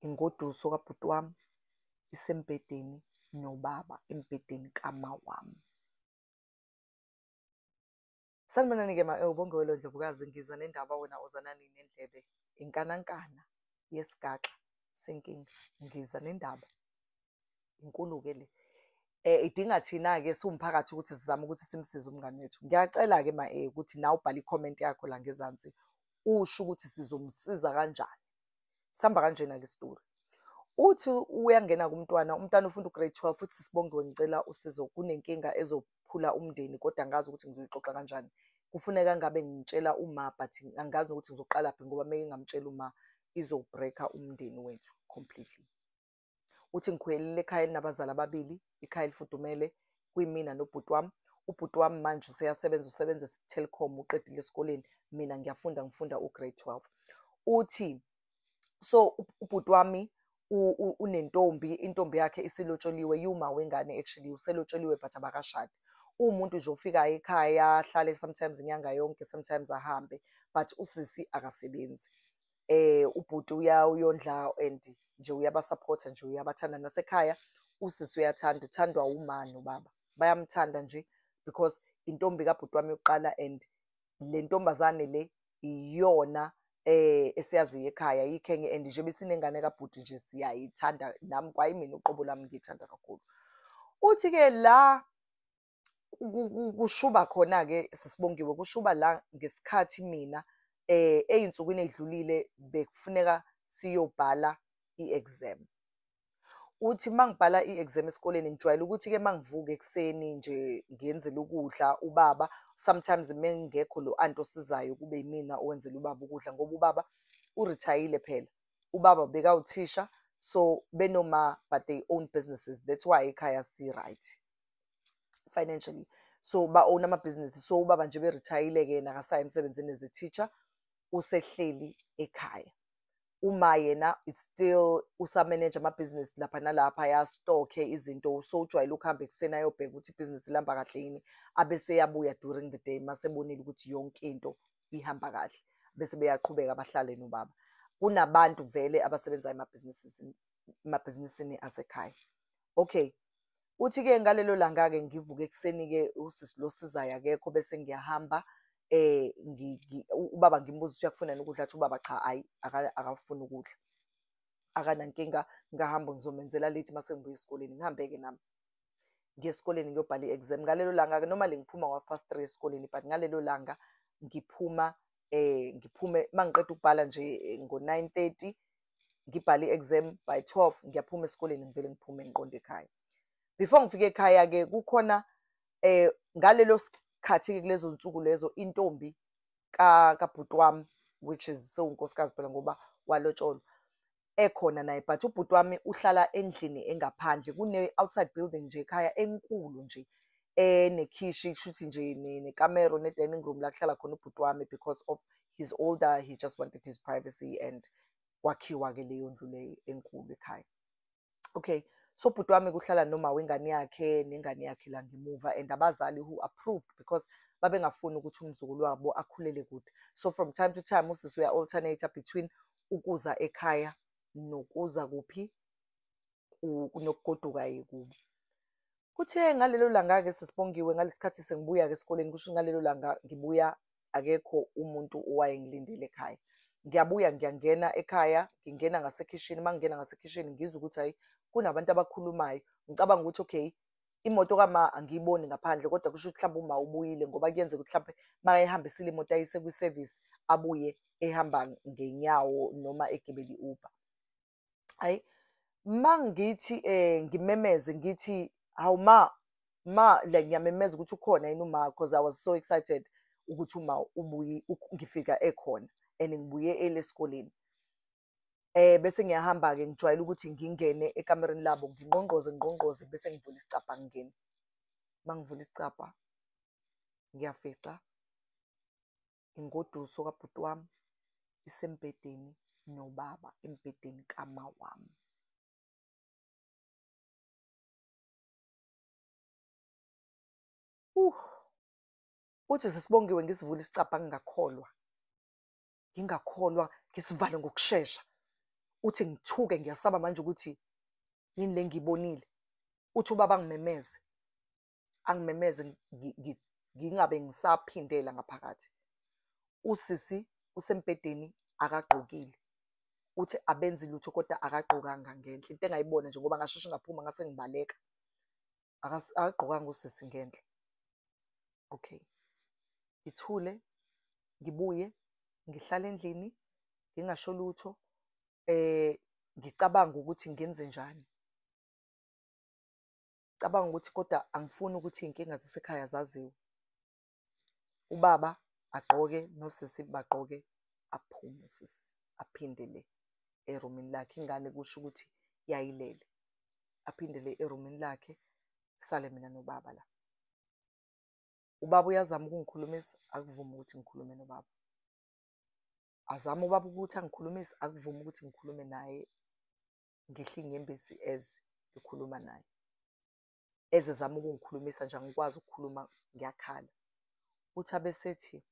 Ingoduso kabhuti wami isembhedeni nobaba, embhedeni kama wami. Sanibonani-ke ma Ubongiwe Ndlovukazi, ngiza nendaba wena ozanani nendlebe, inkanankana yesigaxa senkinga. Ngiza nendaba, inkulu-ke le. Idinga thina-ke siwumphakathi ukuthi sizame ukuthi simsize umngani wethu. Ngiyacela-ke ma ukuthi nawe ubhale i-comment yakho la ngezansi, usho ukuthi sizomsiza kanjani. Sihamba kanjena-ke isitori. Uthi uyangena kumntwana, umntwana ufunda u-grade 12, futhi Sibongiwe ngicela usizo, kunenkinga ezophula umndeni kodwa angazi ukuthi ngizoyixoxa kanjani. Kufuneka ngabe ngitshela uma, but angazi nokuthi ngizoqalaphi ngoba uma ngingamtshela uma izo-break-a umndeni wethu completely. Uthi ngikhulele ekhaya elinabazali ababili, ikhaya elifudumele, kuyimina nobhuti wami. Ubhuti wami manje useyasebenza, usebenza e-Telkom, uqedile esikoleni, mina ngiyafunda, ngifunda u-grade 12. Uthi so ubhuti wami unentombi, intombi yakhe isilotsholiwe, yuma wengane actually uselotsholiwe but abakashadi. Uwumuntu nje ofikayo ekhaya, ahlale sometimes inyanga yonke, sometimes ahambe, but usisi akasebenzi. Ubhuti uyondla and nje uyabasupport nje, uyabathanda nasekhaya. Usisi uyathanda, uthandwa uma nobaba, bayamthanda nje because intombi kabhuti wami yokuqala, and le ntombazane le iyona esiyaziyo ekhaya, yikhenge, and nje besinengane kabhuti nje siyayithanda, nami kwayimina uqobo lami ngiyithanda kakhulu. Uthi-ke la kushuba khona-ke Sisibongiwe, kushuba la ngesikhathi mina ey'nsukwini ey'dlulile bekufuneka siyobhala i-exam. Uthi uma ngibhala i-exam esikoleni, ngijwayele ukuthi-ke uma ngivuka ekuseni nje ngiyenzele ukudla ubaba, sometimes uma ngingekho lo anti osizayo kube yimina owenzela ubaba ukudla, ngoba ubaba urithayile phela. Ubaba bekawuthisha, so benoma but they own businesses, that's why ekhaya si-right financially. So ba-own amabhizinisi, so ubaba nje berithayile-ke yena akasayi emsebenzini as a teacher, usehleli ekhaya. Uma yena is still usameneja amabhizinisi lapha nalapha, ayastokhe izinto, so ujwayele ukuhamba ekuseni ayobheka ukuthi ibhizinisi lihamba kahle yini, abese eyabuya during the day masebonile ukuthi yonke into ihamba kahle, bese beyaqhubeka bahlale nobaba. Kunabantu vele abasebenzayo emabhizinisini asekhaya. Okay, uthi-ke ngalelo langa-ke ngivuke ekuseni-ke, usisi lo osizayo akekho, bese ngiyahamba ubaba ngimbuza ukuthi uyakufuna yini ukudla, athi ubaba cha, hhayi akafuni ukudla, akanankinga, ngahamba ngizomenzela late mase ngibuya esikoleni. Ngihambe-ke nami ngiye esikoleni ngiyobhala i-exam. Ngalelo langa-ke normally ngiphuma ngo-3:30 esikoleni, but ngalelo langa ngiphuma ngiphume mangiqeda ukubhala nje ngo-9:30, ngibhale i-exam by 12, ngiyaphuma esikoleni, ngivele ngiphume ngiqonde ekhaya. Before ngifike ekhaya-ke kukhona ngalelo sikhathi-ke kulezo nsuku lezo intombi kabhuti wami, which is sewunkosikazi phela ngoba walotsholwa, ekhona naye, but ubhuti wami uhlala endlini engaphandle, kune-outside building nje ekhaya enkulu nje enekhishi, shuthi nje nekamero ne-dining room la kuhlala khona ubhuti wami, because of he's older, he just wanted his privacy, and kwakhiwa-ke leyo ndlu leyo enkulu ekhaya. Okay, so ubhuti wami kuhlala noma wengane yakhe nengane yakhe la ngemuva, and abazali who approved because babengafuni ukuthi umzukulu wabo akhulele kude. So from time to time usisi uya-alternate between ukuza ekhaya nokuza kuphi nokugoduka kubo. Kuthe ngalelo langa-ke Sisibongiwe, ngalesikhathi sengibuya-ke esikoleni, kusho ngalelo langa ngibuya akekho umuntu owayengilindele ekhaya. Ngiyabuya ngiyangena ekhaya, ngingena ngasekhishini, uma ngingena ngasekhishini ngizwa ukuthi hhayi kunabantu abakhulumayo. Ngicabanga ukuthi okay, imoto kama angiyiboni ngaphandle, kodwa kusho ukuthi mhlawumbe uma ubuyile, ngoba kuyenzeka ukuthi mhlawumbe uma ehambisile imoto ayise kwi-service abuye ehamba ngenyawo noma egibele i-Uber. Hhayi, uma ngithi ngimemeze ngithi hawu ma, ma, like ngiyamemeza ukuthi ukhona yini uma, because I was so excited ukuthi uma ubuye, ngifika ekhona and ngibuye early esikoleni. Bese ngiyahamba-ke, ngijwayele ukuthi ngingene ekamereni labo, ngingqongqoze, ngingqongqoze, bese ngivula isicabha ngingene. Uma ngivula isicabha, ngiyafica ingoduso kabhuti wami isembhedeni nobaba, embhedeni kama wami. Uthi Sisibongiwe ngisivula isicabha ngingakholwa. Ngingakholwa, ngisivale ngokushesha. Uthi ngithuke ngiyasaba manje ukuthi yini le ngiyibonile. Uthi ubaba angimemeze, angimemeze ngingabe ngisaphindela ngaphakathi. Usisi usembhedeni akagqokile. Uthi abenzi lutho kodwa akagqokanga ngenhla. Into engayibona nje ngoba ngasheshe ngaphuma ngase ngibaleka. Akagqokanga usisi ngenhla. Okay, ngithule ngibuye ngihlale endlini ngingasho lutho, ngicabanga ukuthi ngenzenjani. Ngicabanga ukuthi kodwa angifuni ukuthi iy'nkinga zasekhaya zaziwe. Ubaba agqoke nosisi bagqoke aphume usisi aphindele erumini lakhe. Ingane kusho ukuthi yayilele. Aphindele erumini lakhe, kusale mina nobaba la. Ubaba uyazama ukungikhulumisa, akuvumi ukuthi ngikhulume nobaba. Azame ubaba ukuthi angikhulumise, akuvumi ukuthi ngikhulume naye. Ngehle iy'nyembezi as ngikhuluma naye. Ezezama ukungikhulumisa nje angikwazi ukukhuluma ngiyakhala. Uthi abesethi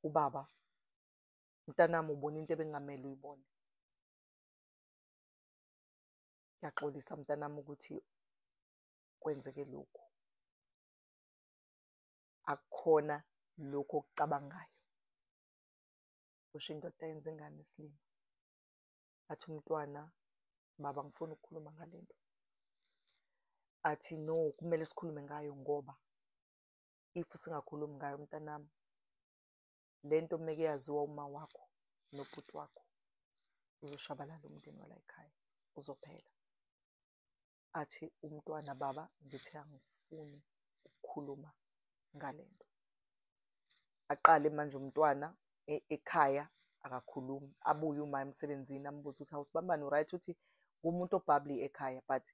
ubaba, mntanami ubona into ebekungamele uyibone. Ngiyaxolisa mntanami ukuthi kwenzeke lokhu. Akukhona lokhu okucabangayo. Kusho indoda eyenza ingane isilima. Athi umntwana, baba angifuni ukukhuluma ngale nto. Athi no, kumele sikhulume ngayo ngoba if singakhulumi ngayo mntanami, le nto meke yaziwa uma wakho nobhuti wakho, uzoshabalala umndeni walayikhaya, uzophela. Athi umntwana, baba ngithi angifuni ukukhuluma ngale nto. Aqale manje umntwana ekhaya akakhulumi, abuye uma emsebenzini ambuze ukuthi hawu sibambani u-right? Uthi ngumuntu o-bubbly ekhaya but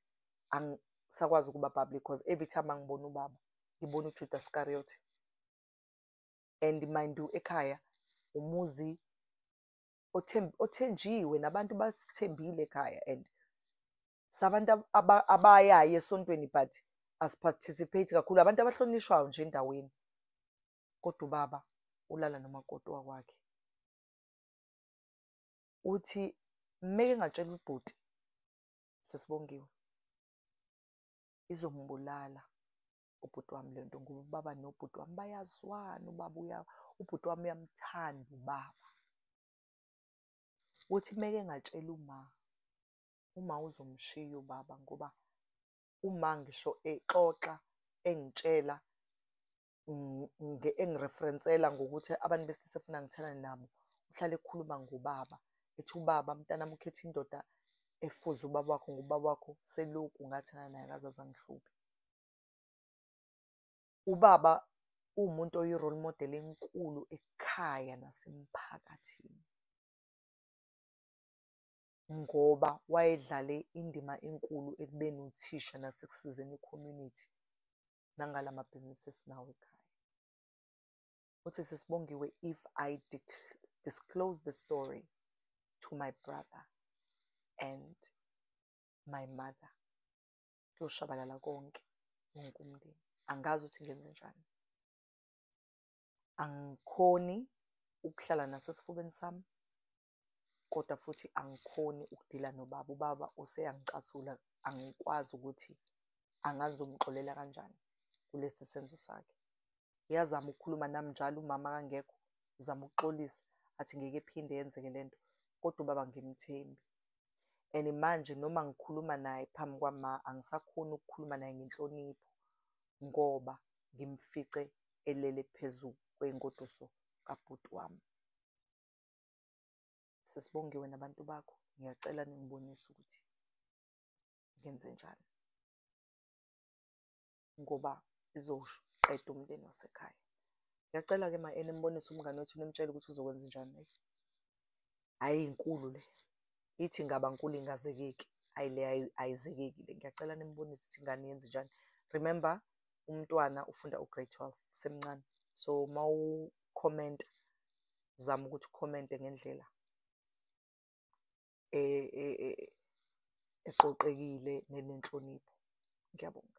angisakwazi ukuba bubbly because every time angibona ubaba ngibona uJudas Iscariot. And mind you ekhaya umuzi othenjiwe nabantu basithembile ekhaya and sabantu abayayo esontweni but asi-participate kakhulu, abantu abahlonishwayo nje endaweni. Kodwa ubaba ulala nomakoti wakwakhe. Uthi meke ngatshela ubhuti sesibongiwe izombulala ubhuti wami lento ngoba ubaba nobhuti wami bayazwana, ubaba ubhuti wami uyamthanda ubaba. Uthi meke ngatshela uma, uma uzomshiya ubaba ngoba uma ngisho exoxa engitshela engireferensela ngokuthi abantu besilisa efuna ngithandane nabo, uhlale ekhuluma ngobaba. Ethi ubaba mntanami ukhethe indoda efuze ubaba wakho ngoba ubaba wakho selokhu ngathandana naye akaze angihluphe. Ubaba uwumuntu oyi-role model enkulu ekhaya nasemphakathini ngoba wayedlale indima enkulu ekubeni uthisha nasekusizeni i-community nangala mabhizinisi esinawo ekhaya. Uthi sisibongiwe, if I disclose the story to my brother and my mother, kuyoshabalala konke, wonke umndeni. Angazi ukuthi ngenzenjani. Angikhoni ukuhlala nasesifubeni sami, kodwa futhi angikhoni ukudila nobaba. Ubaba useyangicasula, angikwazi ukuthi angazi ngizomxolela kanjani kulesi senzo sakhe. Uyazama ukukhuluma nami njalo umama akangekho, uzama ukuxolisa athi ngeke iphinde yenzeke lento, kodwa ubaba angimthembi. And manje noma ngikhuluma naye phambi kwama, angisakhoni ukukhuluma naye ngenhlonipho ngoba ngimfice elele phezu kwengoduso kabhuti wami. Sesibongiwe nabantu bakho, ngiyacela ningibonise ukuthi ngenzenjani ngoba izoqeda umndeni wasekhaya. Ngiyacela-ke ma nimbonise umngani wethu nimtshele ukuthi uzokwenza njani. Hhayi inkulu le, ithi ingaba nkulu ingazekeki. Hhayi le ayizekeki le. Ngiyacela nimbonise ukuthi ingane yenze njani. Remember umntwana ufunda u-grade 12 usemncane, so mawu-comment-a zama ukuthi u-comment-e ngendlela eqoqekile nenenhlonipho. Ngiyabonga.